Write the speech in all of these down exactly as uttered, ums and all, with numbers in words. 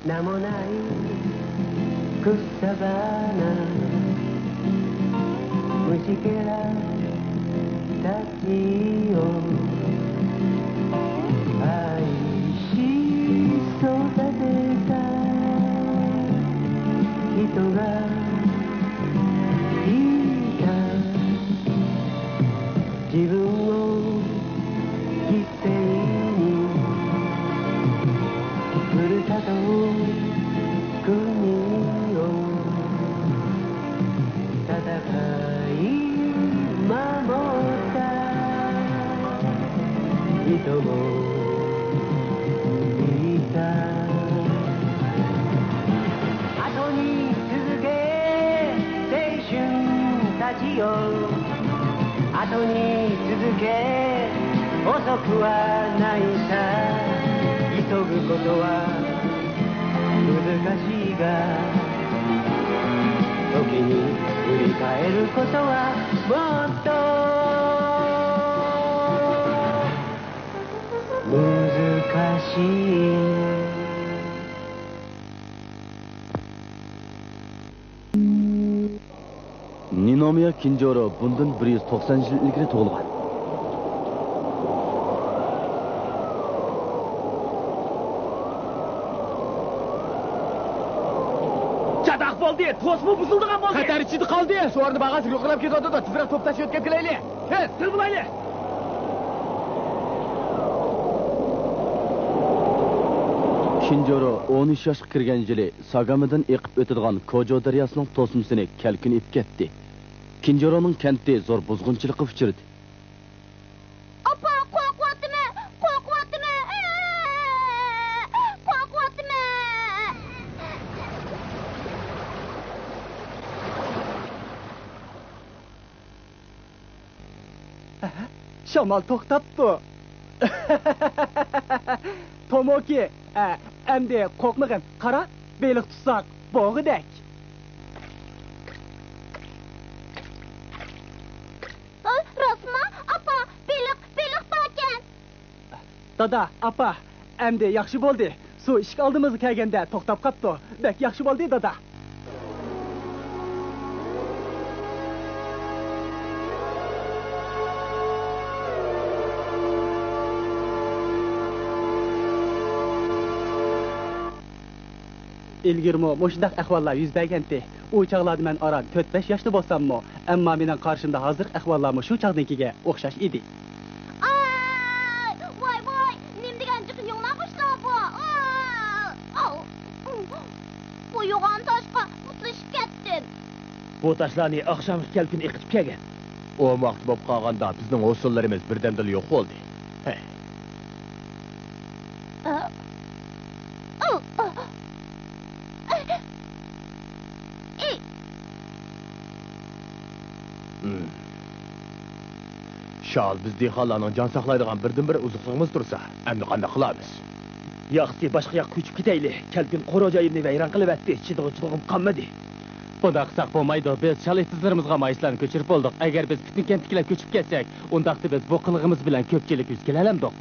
名もない草花、虫けらたちを愛し育てた人がいた。自分を生き生にふるさと国を戦い守った人もいた。後に続け青春たちよ、後に続け、遅くはないさ。急ぐことは難しいが、時に振り返ることはもっと難しい。 نىنومىيا كىنجورو بۇندىن بىر يۈز توقسان يىل ئىلگىرى تۇغۇلغان. چاتاق بولدى! توسما بۇزۇلىدىغان بولدى! خەتەر ئىچىدە قالدى! شۇ ئورنىدا بارغانسېرى يۇقىرىلاپ كېتىۋاتىدۇ. تېزرەك توپتاشنى ئۆتكۈزۈپ كېلەيلى! تېز! تېز بولايلى! كىنجورو ئون ئۈچ ياشقا كىرگەن يىلى ساگامىدىن ئېقىپ ئۆتىدىغان كوجو دەرياسىنىڭ توسمىسىنى كەلكۈن ئېلىپ كەتتى. كىنجورونىڭ كەنتى زور بۇزغۇنچىلىققا ئۇچرىدى. ئاپا، قورقۇۋاتىمەن، قورقۇۋاتىمەن، قورقۇۋاتىمەن. شامال توختاپتۇ. توموكى، ئە، ئەمدى قورقمىغىن. قارا، بېلىق تۇتساق بولغۇدەك. ئاي، راستمۇ؟ ئاپا، بېلىق، بېلىق باركەن. دادا، ئاپا، ئەمدى ياخشى بولدى. سۇ ئىشىك ئالدىمىزغا كەلگەندە توختاپ قاپتۇ. بەك ياخشى بولدى، دادا. ئىلگىرىمۇ مۇشۇنداق ئەھۋاللار يۈز بەرگەنتى. ئۇ چاغلاردا مەن ئاران تۆت-بەش ياشتا بولساممۇ، ئەمما مېنىڭ قارىشىمدا ھازىرقى ئەھۋاللارمۇ شۇ چاغدىكىگە ئوخشاش ئىدى. ئاي، ۋاي، ۋاي، نېمە دېگەن جىق يۇڭلانغۇچلار بۇ؟ ئاي، ئاو. بۇ يوغان تاشقا مۇتلىشىپ كەتتىم. بۇ تاشلارنى ئاخشامقى كەلكۈن ئېقىتىپ كەلگەن. ئوماق بولۇپ قالغاندا بىزنىڭ ھوسۇللىرىمىز بىردەمدىلا يوق بولدى. ھەي. ھىم. شال، بىز دېھقانلارنىڭ جان ساقلايدىغان بىردىنبىر ئوزۇقلۇقىمىز تۇرسا، ئەمدى قانداق قىلارمىز؟ ياخشىسى باشقا ياققا كۆچۈپ كېتەيلى. كەلكۈن قورۇ جايىمنى ۋەيران قىلىۋەتتى، چىدىغۇچىلىقىم قالمىدى. بۇنداق قىلساق بولمايدۇ، بىز شال ئېتىزلىرىمىزغا مايسىلارنى كۆچۈرۈپ بولدۇق. ئەگەر بىز پۈتۈن كەنتتىكىلەر كۆچۈپ كەتسەك، ئۇنداقتا بىز بۇ قىلىقىمىز بىلەن كۆپچىلىككە يۈز كېلەلەمدۇق؟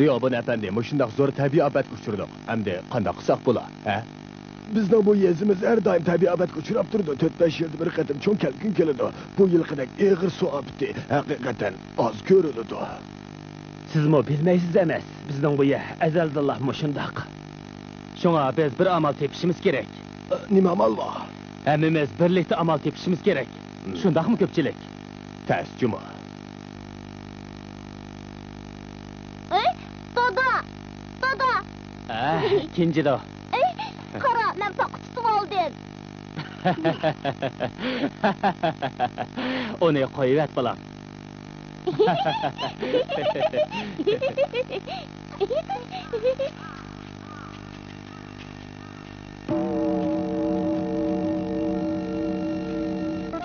رىئوبون ئەپەندى، مۇشۇنداق زور تەبىئىي ئاپەتكە ئۇچرىدۇق. ئەمدى قانداق قىلساق بولا، ھە؟ بىزنىڭ بۇ يېزىمىز ھەر دائىم تەبىئىي ئاپەتكە ئۇچراپ تۇرىدۇ. تۆت-بەش يىلدا بىر قېتىم چوڭ كەلكۈن كېلىدۇ. بۇ يىلقىدەك ئېغىر سۇ ئاپىتى ھەقىقەتەن ئاز كۆرۈلىدۇ. سىزمۇ بىلمەيسىز ئەمەس، بىزنىڭ بۇ يەر ئەزەلدىنلا مۇشۇنداق. شۇڭا بىز بىر ئامال تېپىشىمىز كېرەك. ئە، نېمە ئامال بار؟ ھەممىمىز بىرلىكتە ئامال تېپىشىمىز كېرەك. ھىم. شۇنداقمۇ، كۆپچىلىك؟ تەس جۇمۇ. ئەي، دادا! دادا! ئە، كىنجىدو. ئەي، قارا، مەن پاقا تۇتۇۋالدىم. ئۇنى قويۇۋەت، بالام.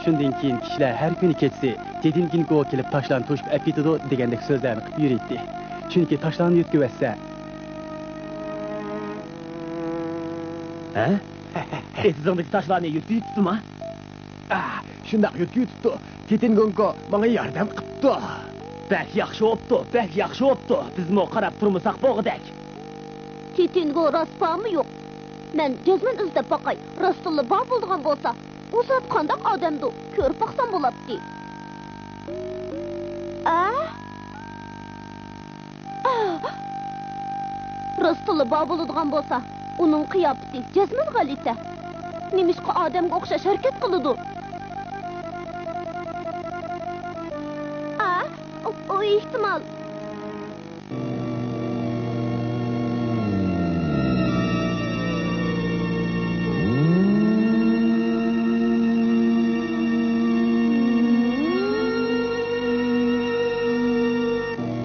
شۇندىن كېيىن كىشىلەر ھەر كۈنى كېچىسى تېدىن گىنكو كېلىپ تاشلارنى توشۇپ ئەپ كېتىدۇ دېگەندەك سۆزلەرنى قىلىپ يۈرەيتتى. چۈنكى تاشلارنى يۆتكىۋەتسە. ھە؟ ئېتىزىڭدىكى تاشلارنى يۆتكىۋېتىپتىما؟ ئا، شۇنداق يۆتكىۋېتىپتۇ. تېتىن گونكو ماڭا ياردەم قىپتۇ. بەك ياخشى بوپتۇ، بەك ياخشى بوپتۇ. بىزمۇ قاراپ تۇرمىساق بولغۇدەك. تىتىنگو راست بارمۇ يوق؟ مەن جەزمەن ئىزدەپ باقاي. راستتىنلا بار بولىدىغان بولسا، ئۇ زات قانداق ئادەمدۇ؟ كۆرۈپ باقسام بولاتتى. ئە؟ ئە؟ راستتىنلا بار بولىدىغان بولسا، ئۇنىڭ قىياپىتى جەزمەن غەلىتە. نېمىشقا ئادەمگە ئوخشاش ھەرىكەت قىلىدۇ؟ ئە؟ ئۇ، ئۇ ئېھتىمال.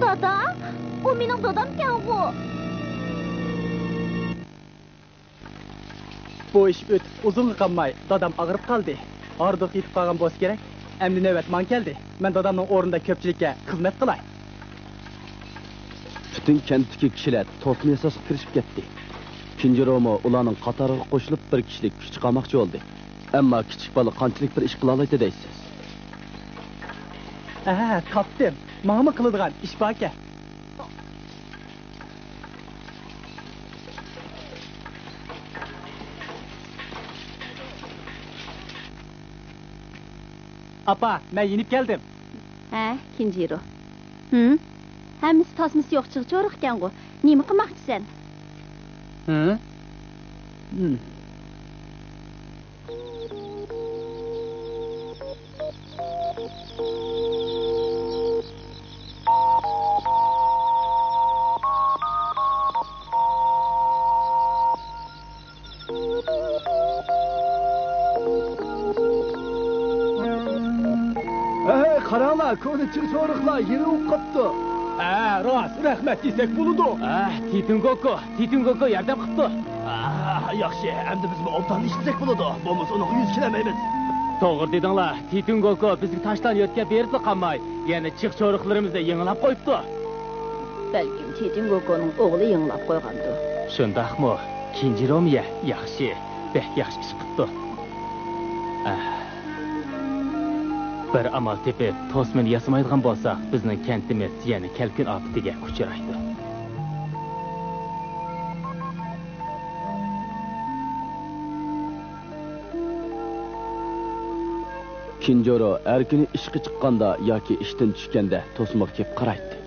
دادا، ئۇ مېنىڭ دادامكەنغۇ. بۇ ئىش ئۆتۈپ ئۇزۇنغا قالماي، دادام ئاغرىپ قالدى. ھاردۇق يېتىپ قالغان بولسا كېرەك. ئەمدى نۆۋەت ماڭا كەلدى. مەن دادامنىڭ ئورنىدا كۆپچىلىككە خىزمەت قىلاي. پۈتۈن كەنتتىكى كىشىلەر توسما ياساشقا كىرىشىپ كەتتى. كىنجىرومۇ ئۇلارنىڭ قاتارىغا قوشۇلۇپ، بىر كىشىلىك كۈچ چىقارماقچى بولدى. ئەمما كىچىك بالا قانچىلىك بىر ئىش قىلالايتتى دەيسىز؟ ھە، تاپتىم. ماڭىمۇ قىلىدىغان ئىش باركەن. ئاپا، مەن يېنىپ كەلدىم. ھە، كىنجىرو. ھىم؟ ھەممىسى تاسمىسى يوق چىغ چورۇقكەنغۇ. نېمە قىلماقچىسەن؟ ھە؟ ھىم. ھەي، قاراڭلار، كونا چىغ چورۇقلار يېنىۋ قاپتۇ. ھە، راست، رەھمەت دېسەك بولىدۇ. ھە، تىتىن گوكو، تىتىن گوكو ياردەم قىپتۇ. ئاھ، ياخشى، ئەمدى بىزمۇ ئوبدان ئىشلىسەك بولىدۇ. بولمىسا ئۇنىڭغا يۈز كېلەلمەيمىز. توغرا دېدىڭلار، تىتىن گوكو بىزگە تاشلارنى يۆتكەپ بېرىپلا قالماي، يەنە چىغ چورۇقلىرىمىزنى يېڭىلاپ قويۇپتۇ. بەلكىم تىتىن گوكونىڭ ئوغلى يېڭىلاپ قويغاندۇ. شۇنداقمۇ؟ كىنجىرومۇ يە؟ ياخشى، بەك ياخشى ئىش قىپتۇ. ئەھ. بىر ئامال تېپىپ، توسمىنى ياسىمايدىغان بولساق، بىزنىڭ كەنتىمىز يەنە كەلكۈن ئاپىتىگە ئۇچرايدۇ. كىنجورو ھەر كۈنى ئىشقا چىققاندا ياكى ئىشتىن چۈشكەندە توسمىغا كېلىپ قارايتتى.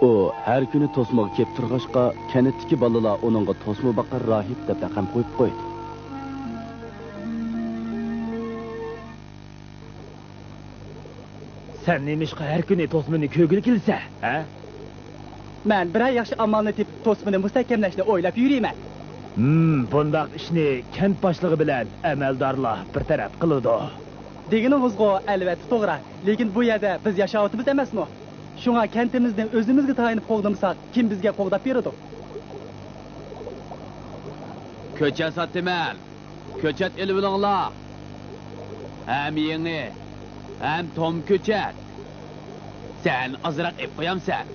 ئۇ ھەر كۈنى توسمىغا كېلىپ تۇرغاچقا، كەنتتىكى بالىلار ئۇنىڭغا توسما باقار راھىب دەپ لەقەم قويۇپ قويدى. سەن نېمىشقا ھەر كۈنى توسمىنى كۆرگىلى كېلىسەن، ھە؟ مەن بىرەر ياخشى ئامالنى تېپىپ، توسمىنى مۇستەھكەملەشنى ئويلاپ يۈرىمەن. ھىم، بۇنداق ئىشنى كەنت باشلىقى بىلەن ئەمەلدارلار بىر تەرەپ قىلىدۇ. دېگىنىڭىزغۇ ئەلۋەتتە توغرا. لېكىن بۇ يەردە بىز ياشاۋاتىمىز ئەمەسمۇ؟ شۇڭا كەنتىمىزنى ئۆزىمىزگە تايىنىپ قوغدىمىساق، كىم بىزگە قوغداپ بېرىدۇ؟ كۆچەت ساتىمەن. كۆچەت ئېلىۋېلىڭلار. ھەم يېڭى، ھەم توم كۆچەت. سەن ئازراق ئېلىپ قويامسەن؟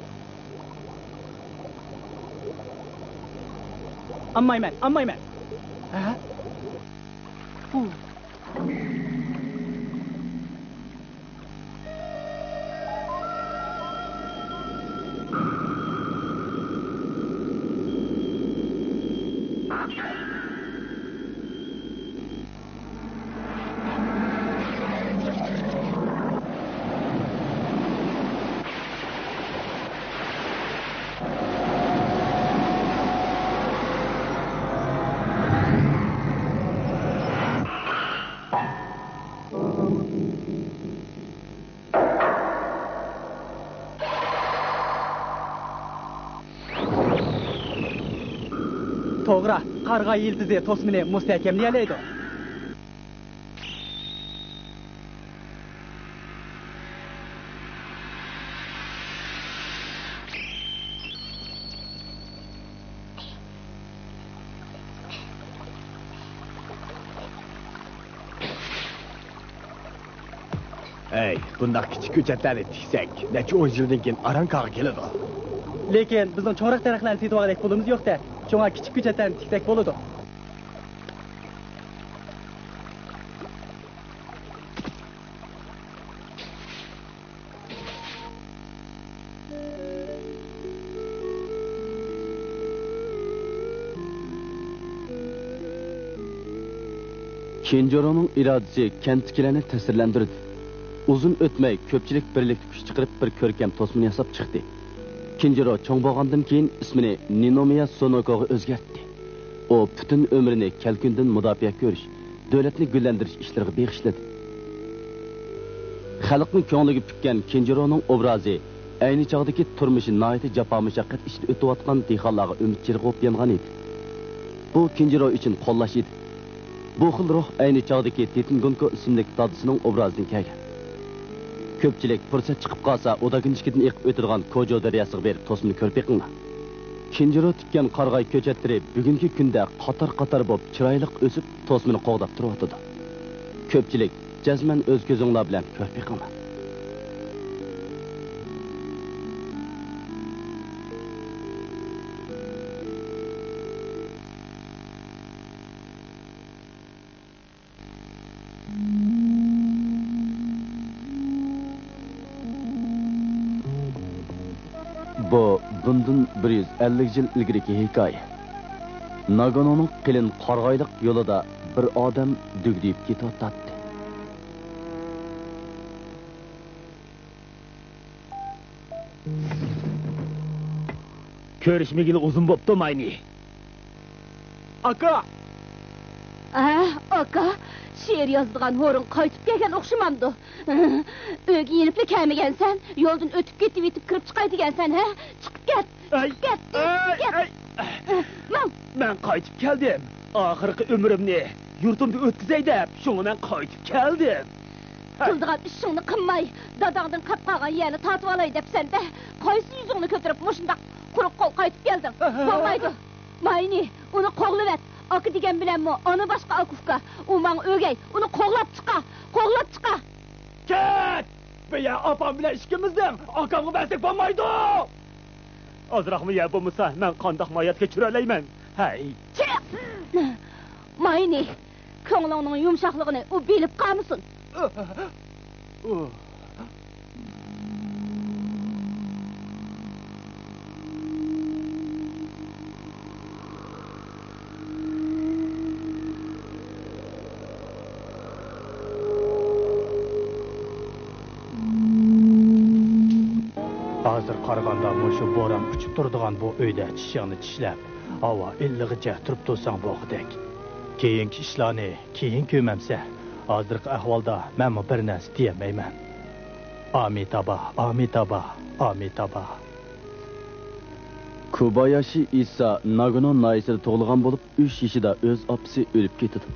ئالمايمەن، ئالمايمەن. ھە؟ توغرا، قارىغاي يىلتىزى توسمىنى مۇستەھكەملىيەلەيدۇ. ئەي، بۇنداق كىچىك كۆچەتلەرنى تىكسەك، نەچچە ئون يىلدىن كېيىن ئاران كارغا كېلىدۇ. لېكىن بىزنىڭ چوڭراق دەرەخلەرنى سېتىۋالغۇدەك پۇلىمىز يوق-دە، شۇڭا كىچىك كۆچەتلەرنى تىكسەك بولىدۇ. كېنجىرونىڭ ئىرادىسى كەنتتىكىلەرنى تەسىرلەندۈردى. ئۇزۇن ئۆتمەي، كۆپچىلىك بىرلىكتە كۈچ چىقىرىپ، بىر كۆركەم توسمىنى ياساپ چىقتى. كېنجىرو چوڭ بولغاندىن كېيىن ئىسمىنى نىنومىيا سونوكوغا ئۆزگەرتتى. ئۇ پۈتۈن ئۆمرىنى كەلكۈندىن مۇداپىئە كۆرۈش، دۆلەتنى گۈللەندۈرۈش ئىشلىرىغا بېغىشلىدى. خەلقنىڭ كۆڭلىگە پۈككەن كېنجىرونىڭ ئوبرازى ئەينى چاغدىكى تۇرمۇشى ناھايىتى جاپا-مۇشەققەت ئىچىدە ئۆتۈۋاتقان دېھقانلارغا ئۈمىد چىرىغى بولۇپ يانغان ئىدى. بۇ كېنجىرو ئۈچۈن قوللاش ئىدى. بۇ خىل روھ ئەينى چاغدىكى تېتىنگونكو ئىسىملىك دادىسىنىڭ ئوبرازىدىن كەلگەن. كۆپچىلىك پۇرسەت چىقىپ قالسا، ئۇداگىنشىكىدىن ئېقىپ ئۆتىدىغان كوجو دەرياسىغا بېرىپ توسمىنى كۆرۈپ بېقىڭلار. كېنجىرو تىككەن قارىغاي كۆچەتلىرى بۈگۈنكى كۈندە قاتار-قاتار بولۇپ چىرايلىق ئۆسۈپ، توسمىنى قوغداپ تۇرۇۋاتىدۇ. كۆپچىلىك، جەزمەن ئۆز كۆزۈڭلار بىلەن كۆرۈپ بېقىڭلار. بۇ بۇندىن بىر يۈز ئەللىك يىل ئىلگىرىكى ھېكايە. ناگونونىڭ قېلىن قارىغايلىق يولىدا بىر ئادەم دۈگدۈيۈپ كېتىۋاتاتتى. كۆرۈشمىگىلى ئۇزۇن بوپتۇ، ماينى. ئاكا! ئە، ئاكا، شېئىر يازىدىغان ھورۇن قايتىپ كەلگەن ئوخشىمامدۇ؟ ئۆيگە يېنىپلا كەلمىگەنسەن، يولدىن ئۆتۈپ كېتىۋېتىپ كىرىپ چىقاي دېگەنسەن، ھە؟ چىقىپ كەت! ئەي، چىقىپ كەت! ئەي، چىقىپ كەت! ئەي. ماڭ! مەن قايتىپ كەلدىم. ئاخىرقى ئۆمرۈمنى يۇرتۇمدا ئۆتكۈزەي دەپ، شۇڭا مەن قايتىپ كەلدىم. ھە. قىلىدىغان ئىشىڭنى قىلماي، داداڭدىن قاپ قالغان يەرنى تارتىۋالاي دەپسەن-دە، قايسى يۈزۈڭنى كۆتۈرۈپ مۇشۇنداق قۇرۇق قول قايتىپ كەلدىڭ؟ ھە، ھە، ھە. بولمايدۇ. ماينى، ئۇنى قوغلىۋەت. ئاكا دېگەن بىلەنمۇ ئانا باشقا ئاكا-ئۇكا. ئۇ ماڭا ئۆگەي. ئۇنى قوغلاپ چىقار. قوغلاپ چىقار. كەت! بۇ يەر ئاپام بىلەن ئىككىمىزنىڭ. ئاكامغا بەرسەك بولمايدۇ! ئازراقمۇ يەر بولمىسا، مەن قانداقمۇ ھايات كەچۈرەلەيمەن؟ ھەي! چىق! ماينى، كۆڭلۈڭنىڭ يۇمشاقلىقىنى ئۇ بىلىپ قالمىسۇن. ھازىر قارىغاندا مۇشۇ بوران ئۇچۇپ تۇرىدىغان بۇ ئۆيدە چىشىڭنى چىشلەپ، ھاۋا ئىللىقىچە تۇرۇپ تۇرساڭ بولغۇدەك. كېيىنكى ئىشلارنى كېيىن كۆرمەمسە، ھازىرقى ئەھۋالدا مەنمۇ بىر نەرسە دېيەلمەيمەن. ئامىتابا، ئامىتابا، ئامىتابا. كوباياشى ئىسا ناگونو ناھىيەسىدە تۇغۇلغان بولۇپ، ئۈچ يېشىدا ئۆز ئاپىسى ئۆلۈپ كېتىدۇ.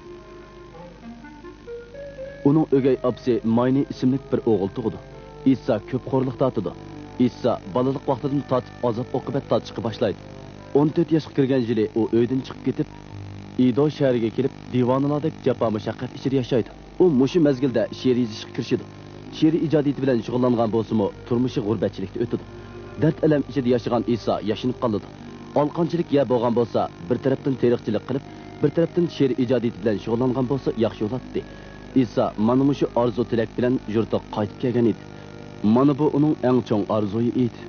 ئۇنىڭ ئۆگەي ئاپىسى ماينى ئىسىملىك بىر ئوغۇل تۇغىدۇ. ئىسا كۆپ خورلۇق تارتىدۇ. ئىسا بالىلىق ۋاقتىدىن تارتىپ ئازاب-ئوقۇبەت تارتىشقا باشلايدۇ. ئون تۆت ياشقا كىرگەن يىلى ئۇ ئۆيدىن چىقىپ كېتىپ، ئىدو شەھىرىگە كېلىپ، دىۋانىلاردەك جاپا-مۇشەققەت ئىچىدە ياشايدۇ. ئۇ مۇشۇ مەزگىلدە شېئىر يېزىشقا كىرىشىدۇ. شېئىر ئىجادىيىتى بىلەن شۇغۇللانغان بولسىمۇ، تۇرمۇشى غۇربەتچىلىكتە ئۆتىدۇ. دەرد-ئەلەم ئىچىدە ياشىغان ئىسا ياشىنىپ قالىدۇ. ئالىقانچىلىك يەر بولغان بولسا، بىر تەرەپتىن تېرىقچىلىق قىلىپ، بىر تەرەپتىن شېئىر ئىجادىيىتى بىلەن شۇغۇللانغان بولسا ياخشى بولاتتى. ئىسا مانا مۇشۇ ئارزۇ-تىلەك بىلەن يۇرتىغا قايتىپ كەلگەن ئىدى. مانا بۇ ئۇنىڭ ئەڭ چوڭ ئارزۇيى ئىدى.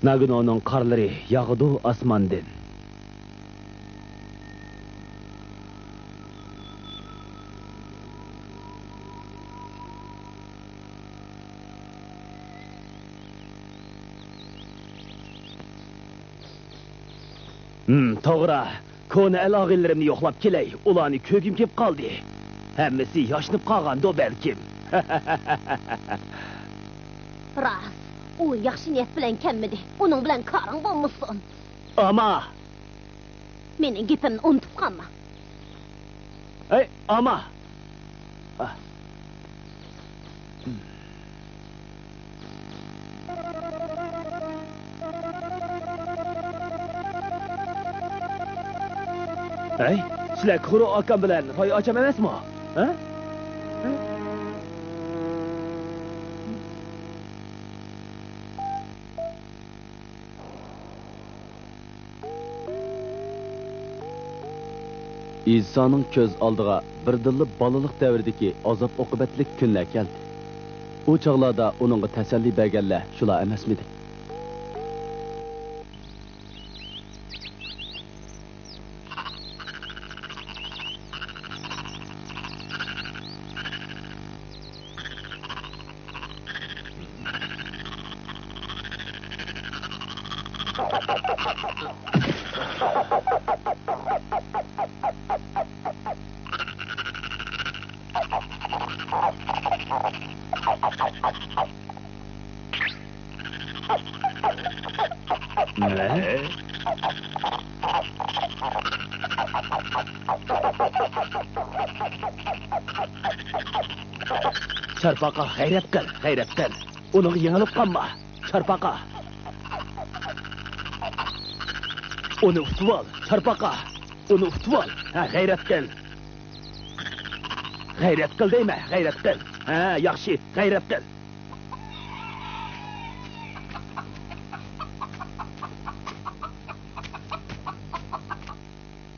ناگنونىڭ قارلىرى ياغىدۇ ئاسماندىن. ھىم، توغرا. كونا ئەل-ئاغىنىلىرىمنى يوقلاپ كېلەي. ئۇلارنى كۆرگۈم كېلىپ قالدى. ھەممىسى ياشىنىپ قالغاندۇ بەلكىم. راست، ئۇ ياخشى نىيەت بىلەن كەلمىدى. ئۇنىڭ بىلەن كارىڭ بولمىسۇن. ئاما! مېنىڭ گېپىمنى ئۇنتۇپ قالما. ھەي، ئاما! ھەي، بىلەن كۇرو ئاكام بىلەن راي ئاچام ئەمەسمۇ؟ ھە؟ ئىسانىڭ كۆز ئالدىغا بىردىنلا بالىلىق دەۋرىدىكى ئازاب-ئوقۇبەتلىك كۈنلەر كەلدى. ئۇ چاغلاردا ئۇنىڭغا تەسەللى بەرگەنلەر شۇلار ئەمەسمىدى؟ چارپاقا، غەيرەت قىل، غەيرەت قىل. ئۇنىڭغا يېڭىلىپ قالما، چارپاقا. ئۇنى ئۇتۇۋال، چارپاقا. ئۇنى ئۇتۇۋال. ھە، غەيرەت قىل. غەيرەت قىل دەيمەن، غەيرەت قىل. ھە، ياخشى، غەيرەت قىل.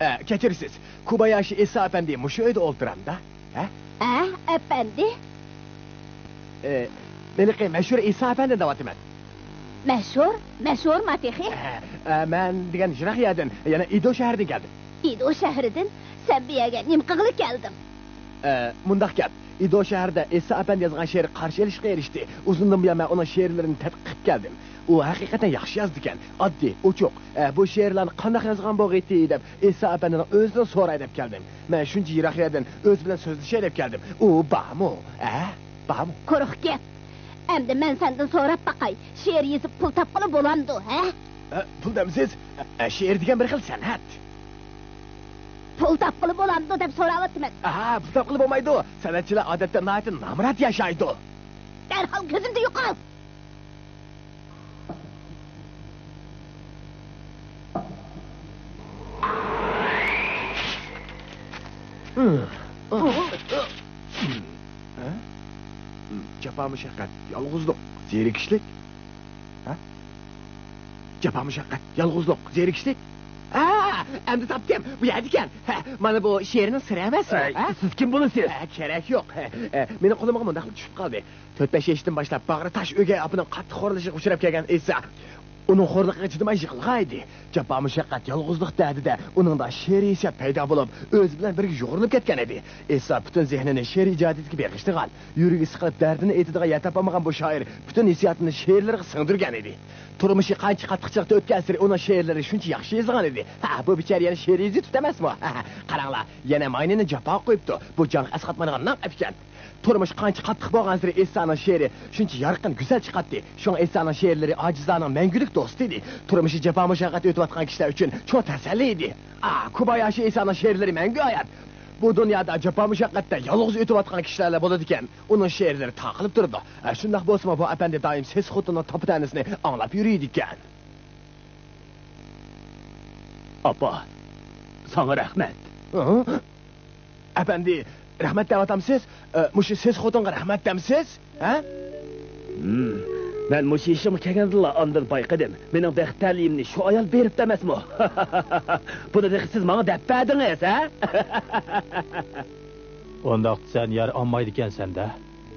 ئە، كەچۈرىسىز. كوباياشى ئىسا ئەپەندى مۇشۇ ئۆيدە ئولتۇرامدا؟ ھە؟ ھە، ئەپەندى؟ ئە، ھېلىقى مەشھۇر ئىسا ئەپەندىنى دەۋاتىمەن. مەشھۇر؟ مەشھۇرما تېخى؟ ئە، ئە، مەن دېگەن يىراق يەردىن، يەنى ئىدو شەھىرىدىن كەلدىم. ئىدو شەھىرىدىن؟ سەن بۇ يەرگە نېمە قىلغىلى كەلدىڭ؟ ئە، مۇنداق گەپ، ئىدو شەھىرىدە ئىسا ئەپەندى يازغان شېئىرى قارشى ئېلىشقا ئېرىشتى. ئۇزۇندىن بۇيان مەن ئۇنىڭ شېئىرلىرىنى تەتقىق قىلىپ كەلدىم. ئۇ ھەقىقەتەن ياخشى يازىدىكەن. ئاددىي، ئوچۇق. ئە، بۇ شېئىرلارنى قانداق يازغان بولغىيتى دەپ ئىسا ئەپەندىنىڭ ئۆزىدىن سوراي دەپ كەلدىم. مەن شۇنچە يىراق يەردىن ئۆزى بىلەن سۆزلىشەي دەپ كەلدىم. ئۇ بارمۇ؟ ئە؟ بارمۇ؟ قۇرۇق گەپ. ئەمدى مەن سەندىن سوراپ باقاي، شېئىر يېزىپ پۇل تاپقىلى بولامدۇ، ھە؟ ئە، پۇل دەمسىز؟ ئە، شېئىر دېگەن بىر خىل سەنئەت. پۇل تاپقىلى بولامدۇ دەپ سوراۋاتىمەن. ئاھا، پۇل تاپقىلى بولمايدۇ. سەنئەتچىلەر ئادەتتە ناھايىتى نامرات ياشايدۇ. دەرھال كۆزۈمدىن يوقال! جاپا مۇشەققەت، يالغۇزلۇق، زېرىكىشلىك. ھە؟ جاپا مۇشەققەت، يالغۇزلۇق، زېرىكىشلىك. ھە، ئەمدى تاپتىم. بۇ يەردىكەن. ھە، مانا بۇ شېئىرنىڭ سىرى ئەمەسمۇ؟ ئەي، ھە؟ سىز كىم بولىسىز؟ ھە، كېرەك يوق. ھە، ھە، مېنىڭ قولۇمغا مۇنداقلا چۈشۈپ قالدى. تۆت-بەش ياشتىن باشلاپ باغرى تاش ئۆگەي ئاپىنىڭ قاتتىق خورلىشىغا ئۇچراپ كەلگەن ئىسا ئۇنىڭ خورلۇقىغا چىدىماي يىغلىغان ئىدى. جاپا مۇشەققەت، يالغۇزلۇق دەردىدە ئۇنىڭدا شېئىرىي ھېسسىيات پەيدا بولۇپ، ئۆزى بىلەن بىرگە يۇغۇرۇلۇپ كەتكەن ئىدى. ئىسا پۈتۈن زېھنىنى شېئىر ئىجادىيىتىگە بېغىشلىغان. يۈرىكى سىقىلىپ، دەردىنى ئېيتىدىغان يەر تاپالمىغان بۇ شائىر پۈتۈن ھېسسىياتىنى شېئىرلىرىغا سىڭدۈرگەن ئىدى. تۇرمۇشى قانچە قاتتىق چىقتى ئۆتكەنسېرى ئۇنىڭ شېئىرلىرى شۇنچە ياخشى يېزىلغان ئىدى. ھە، بۇ بىچارە يەنە شېئىر يېزىۋېتىپتۇ ئەمەسمۇ؟ قاراڭلار، يەنە ماينىنى جاپاغا قويۇپتۇ. بۇ جانغا ئەسقاتمايدىغان ناق ئەپكەن. تۇرمۇش قانچە قاتتىق بولغانسېرى ئىسانىڭ شېئىرى شۇنچە يارقىن، گۈزەل چىقاتتى. شۇڭا ئىسانىڭ شېئىرلىرى ئاجىزلارنىڭ مەڭگۈلۈك دوستى ئىدى. تۇرمۇشى جاپا-مۇشەققەت ئۆتۈۋاتقان كىشىلەر ئۈچۈن چوڭ تەسەللى ئىدى. ئا، كوباياشى ئىسانىڭ شېئىرلىرى مەڭگۈ ھايات. بۇ دۇنيادا جاپا-مۇشەققەتتە يالغۇز ئۆتۈۋاتقان كىشىلەرلا بولىدىكەن. ئۇنىڭ شېئىرلىرى تارقىلىپ تۇرىدۇ. ئە، شۇنداق بولسىمۇ، بۇ ئەپەندى دائىم سېسىق خوتۇننىڭ تاپا-تەنىسىنى ئاڭلاپ يۈرىدىكەن. ئاپا، ساڭا رەھمەت. ھە؟ ئەپەندى، رەھمەت دەۋاتامسىز؟ ئە، مۇشۇ سېسىق خوتۇنغا رەھمەت دەمسىز؟ ھە؟ ھىم، مەن مۇشۇ ئىشىمغا كەلگەندىلا ئاندىن بايقىدىم. مېنىڭ بەخت تەلىيىمنى شۇ ئايال بېرىپتۇ ئەمەسمۇ؟ بۇنى تېخى سىز ماڭا دەپ بەردىڭىز، ھە؟ ئۇنداقتا سەن يار ئالمايدىكەنسەن-دە.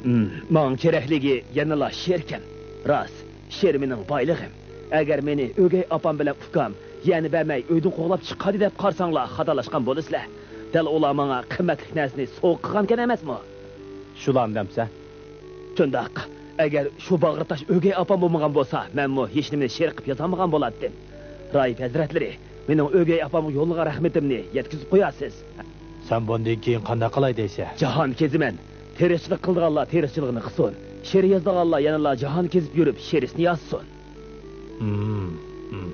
ھىم، ماڭا كېرەكلىكى يەنىلا شېئىركەن. راست، شېئىر مېنىڭ بايلىقىم. ئەگەر مېنى ئۆگەي ئاپام بىلەن ئۇكام يەنە بەرمەي ئۆيدىن قوغلاپ چىقاردى دەپ قارىساڭلار خاتالاشقان بولىسىلەر. دەل ئۇلار ماڭا قىممەتلىك نەرسىنى سوۋغا قىلغانىكەن ئەمەسمۇ؟ شۇلارنى دەمسەن؟ شۇنداق. ئەگەر شۇ باغرى تاش ئۆگەي ئاپام بولمىغان بولسا، مەنمۇ ھېچنېمىنى شېئىر قىلىپ يازالمىغان بولاتتىم. راھىب ھەزرەتلىرى، مېنىڭ ئۆگەي ئاپامغا يوللىغان رەھمىتىمنى يەتكۈزۈپ قويارسىز. سەن بۇندىن كېيىن قانداق قىلاي دەيسەن؟ جاھان كېزىمەن. تىرىكچىلىك قىلىدىغانلار تىرىكچىلىكىنى قىلسۇن. شېئىر يازىدىغانلار يەنىلا جاھان كېزىپ يۈرۈپ شېئىرىسىنى يازسۇن. ھىم، ھىم.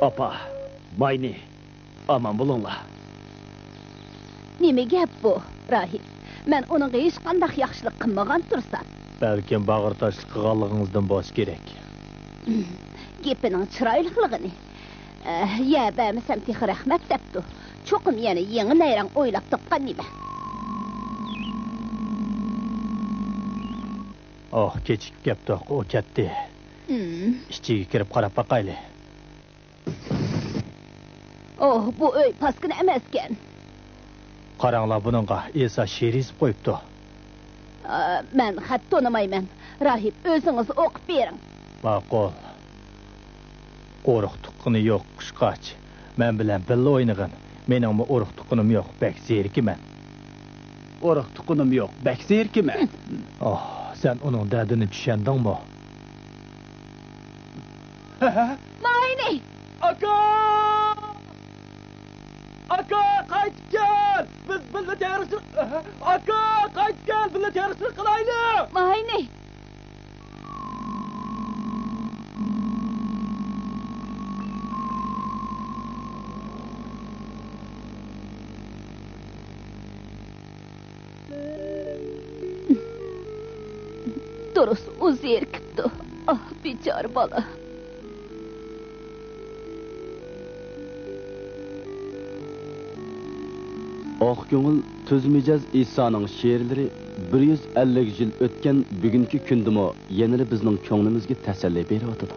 ئاپا، ماينى، ئامان بولۇڭلار. نېمە گەپ بۇ، راھىب؟ مەن ئۇنىڭغا ھېچقانداق ياخشىلىق قىلمىغان تۇرسام. بەلكىم باغرى تاشلىق قىلغانلىقىڭىزدىن بولسا كېرەك. گېپىنىڭ چىرايلىقلىقىنى. ئە، يەر بەرمىسەم تېخى رەھمەت دەپتۇ. چوقۇم يەنە يېڭى نەيرەڭ ئويلاپ تاپقان نېمە. ئوھ، كېچىكىپ كەپتۇق، ئۇ كەتتى. ئىچىگە كىرىپ قاراپ باقايلى. ئوھ، بۇ ئۆي پاسكىنا ئەمەسكەن. قاراڭلار بۇنىڭغا، ئىسا شېئىر يېزىپ قويۇپتۇ. ئا، مەن خەت تونۇمايمەن. راھىب، ئۆزىڭىز ئوقۇپ بېرىڭ. ماقۇل. ئۇرۇق تۇغقىنى يوق قۇشقاچ. مەن بىلەن بىللە ئوينىغىن. مېنىڭمۇ ئۇرۇق تۇغقىنىم يوق، بەك زېرىكىمەن. ئۇرۇق تۇغقىنىم يوق، بەك زېرىكىمەن. ئوھ، سەن ئۇنىڭ دەردىنى چۈشەندىڭمۇ؟ ماينى! ئاكا! ئاكا، قايتىپ كەل! بىز بىللە تېرىقچىلىق، ئاكا، قايتىپ كەل! بىللە تېرىقچىلىق قىلايلى! ماينى! دۇرۇس، ئۇ زېرىكىپتۇ. ئاھ، بىچارە بالا. ئاق كۆڭۈل، تۈز مىجەز ئىسانىڭ شېئىرلىرى بىر يۈز ئەللىك يىل ئۆتكەن بۈگۈنكى كۈندىمۇ يەنىلا بىزنىڭ كۆڭلىمىزگە تەسەللى بېرىۋاتىدۇ.